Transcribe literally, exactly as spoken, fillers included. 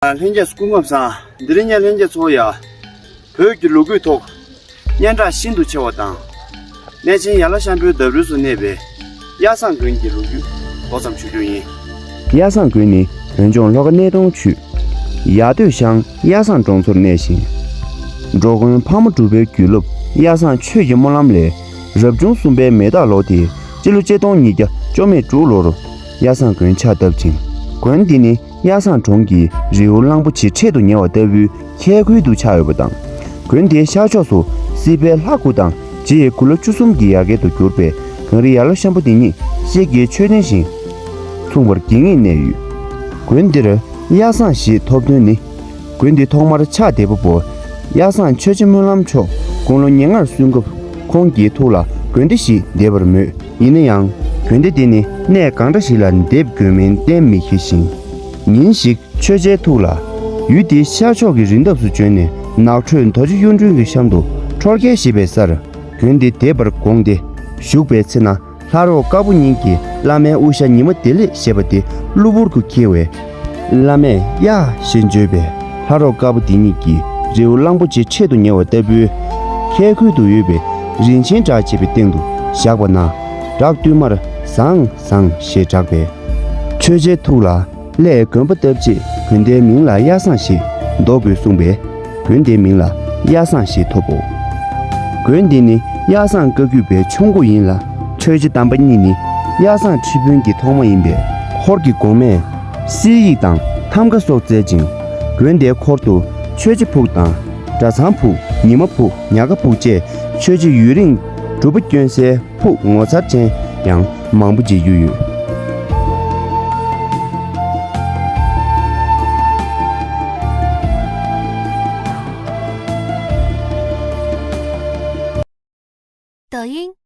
ལྷན་རྒྱས་སྐུ་ཁམས་བཟང་། འདི་རིང་ངས་ལྷན་རྒྱས་ཚོ་ཡ། བོད་ཀྱི་ལོ་རྒྱུས་ཐོག་སྙན་གྲགས་ཤིན་ཏུ་ཆེ་བ་དང་། གནས་ཆེན་ཡར་ལ་ཤམ་བུའི་འདབས་རོལ་སུ་གནས་པའི་གཡའ་བཟང་དགོན་གྱི་ལོ་རྒྱུས་མདོ་ཙམ་ཞུ་རྒྱུ་ཡིན། གཡའ་བཟང་དགོན་ནི་བོད་ལྗོངས་ལྷོ་ཁ་སྣེ་གདོང་ཆུས་ཡ་སྟོད་ཤང་གཡའ་བཟང་གྲོང་ཚོར་གནས་ཤིང་། འགྲོ་མགོན་ཕག་མོ་གྲུ་པའི་བརྒྱུད་རླབས་གཡའ་བཟང་ཆོས་ཀྱི་སྨོན་ལམ་ལས། རབ་བྱུང་གསུམ་པའི་མེ་སྟག་ལོ་སྟེ་སྤྱི་ལོ་གཅིག་སྟོང་ཉིས་བརྒྱ་བཅོ་མེད་དྲུག་ལོར་གཡའ་བཟང་དགོན་ཕྱག་བཏབ་ཅིང་། དགོན་འདི་ནི་གཡའ་བཟང་གྲོང་གི་རི་བོ་གླང་པོ་ཆེ་འཕྲེད་དུ་ཉེ་བ་ལྟ་བུའི་ཁྱད་ཁུལ་དུ་ཆགས་ཡོད་པ་དང་། དགོན་དེའི་ཤར་ཕྱོགས་སུ་སྲིད་པའི་ལྷ་དགུ་དང་རྗེ་ཡི་དགུང་ལོ་བཅུ་གསུམ་གྱི་ཡ་གྱལ་དུ་གྱུར་པའི་གངས་རི་ཡར་ལ་ཤམ་བུ་འདི་ཉིད་གཤེགས་ཀྱི་མཆོད་རྟེན་བཞིན་མཚུངས་པར་འགྱིང་ངེར་གནས་ཡོད། དགོན་འདིར་གཡའ་བཟང་ཞེས་ཐོབ་དོན་ནི། དགོན་འདི་ཐོག་མར་ཕྱག་འདེབས་པ་པོ་གཡའ་བཟང་ཆོས་རྗེ་སྨོན་ལམ་མཆོག་དགུང་ལོ་ཉེར་ལྔར་སོན་སྐབས་ཁོང་གི་ཐུགས་ལ་དགོན་སྡེ་ཞིག་འདེབས་པར་མོས། ཡིན་ན་ཡང་དགོན་སྡེ་འདི་ནི་གནས་གང་འདྲ་ཞིག་ལ་འདེབས་དགོས་མིན་གཏན་མི་འཁེལ་ཞིང་། ཉིན་ཞིག་ཆོས་རྗེའི་ཐུགས་ལ་ཡུལ་འདིའི་ཤར་ཕྱོགས་ཀྱི་རི་འདབས་སུ་བྱོན་ནས་ནགས་ཁྲོད་རྡོ་རྗེ་གཡུ་སྒྲོན་གྱི་གཤམ་དུ་ཁྲོ་རྒྱལ་ཞེས་པའི་སར་དགོན་འདི་འདེབས་པར་དགོངས་ཏེ་བཞུགས་པའི་ཚེ་ན། ལྷ་རོག་དཀར་པོ་གཉིས་ཀྱིས་བླ་མའི་དབུ་ཞྭ་ཉི་མ་བདེ་ལེགས་ཞེས་པ་དེ་གློ་བུར་དུ་འཁྱེར་བས། བླ་མས་གཡའ་ཞེས་བརྗོད་པས་ལྷ་རོག་དཀར་པོ་དེ་གཉིས་ཀྱིས་རི་བོ་གླང་པོ་ཆེ་འཕྲེད་དུ་ཉེ་བ་ལྟ་བུའི་ཁྱད་ཁུལ་དུ་ཡོད་པའི་རིན་ཆེན་བྲག་ཅེས་པའི་སྟེང་དུ་བཞག་པ་ན། བྲག་བསྟུད་མར་ཟང་ཟང་ཞེས་གྲགས་པས། ཆོས་རྗེའི་ཐུགས་ལ་སླར་དགོན་པ་བཏབ་ཆེད་དགོན་སྡེའི་མིང་ལ་གཡའ་བཟང་ཞེས་འདོགས་དགོས་གསུངས་པས། དགོན་དེའི་མིང་ལ་གཡའ་བཟང་ཞེས་ཐོབ་བོ། དགོན་འདི་ནི་གཡའ་བཟང་བཀའ་བརྒྱུད་པའི་ཆུང་མགོ་ཡིན་ལ། ཆོས་རྗེ་དམ་པ་གཉིས་ནི་གཡའ་བཟང་ཁྲི་དཔོན་གྱི་ཐོག་མ་ཡིན་པས། ཧོར་གྱི་གོང་མས་གསེར་ཡིག་དང་ཐམ་ག་སོགས་བསྩལ་ཅིང་། དགོན་དེའི་འཁོར་དུ་ཆོས་རྗེ་ཕུག་དང་། གྲྭ་ཚང་ཕུག་ཉི་མ་ཕུག་ཉ་ག་ཕུག་བཅས་ཆོས་རྗེ་ཡུན་རིང་སྒྲུབ་པ་བསྐྱོན་སའི་ཕུག་ངོ་མཚར་ཅན་ཡང་མང་པོ་མཇལ་རྒྱུ་ཡོད། 抖音。